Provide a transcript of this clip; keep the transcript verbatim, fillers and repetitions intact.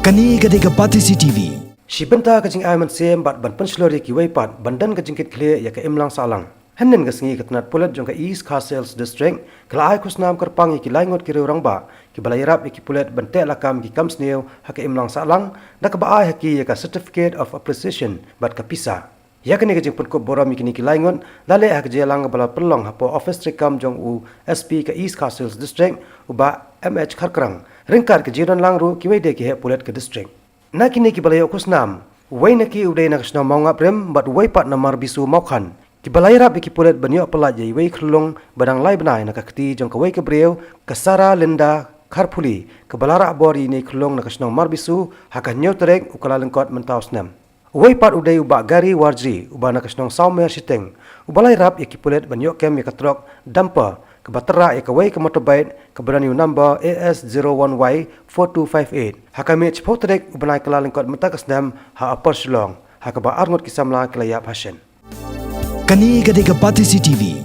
Kane ka dei ka Batesi T V. Shi bynta ka jingai mynsiem bad ban pynshlur ïa kiwei pat ban don ka jingkitkhlieh ïa ka imlang sahlang. Hynnin ka sngi ka tnat pulit jong ka East Khasi Hills District ka la ai khusnam kyrpang ïa ki lai ngut ki riew rangbah kiba la ïarap ïa ki pulit ban teh lakam ïa ki kam sniew ha ka imlang sahlang, da kaba ai ha ki ïa ka Certificate of Appreciation bad ka pisa. Ïa kane ka jingpynkup burom ïa kine ki lai ngut la leh ha ka jingïalang kaba la pynlong hapoh office treikam jong u S P ka East Khasi Hills District, u Bah M H Kharkrang, ryngkat ka jingdon lang ruh kiwei de ki heh pulit ka district. Na kine kiba la ïoh khusnam, uwei na ki u dei na ka shnong Mawngaprim bad uwei pat na Marbisu Mawkhan, kiba la ïarap ïa ki pulit ban ïoh pyllait ïa iwei i khyllung ba dang lai bnai na ka kti jong kawei ka briew, ka Sarah Linda Kharphuli, kaba la rah bor ïa ine i khyllung na ka shnong Marbisu ha ka hynñiew tarik u Kyllalyngkot mynta u snem. Uwei pat u dei u Bah Gary Warjri, uba na ka shnong Sawmer Shiteng, uba la ïarap ïa ki pulit ban ïoh kem ïa ka trok dumper kaba tyrrah ïa kawei ka motorbike kaba don ïa u number A S zero one Y four two five eight ha ka miet shiphew tarik u bnai Kyllalyngkot mynta ka snem ha Upper Shillong, ha kaba arngut ki samla ki la ïap ha shen. Kane ka dei ka Batesi T V.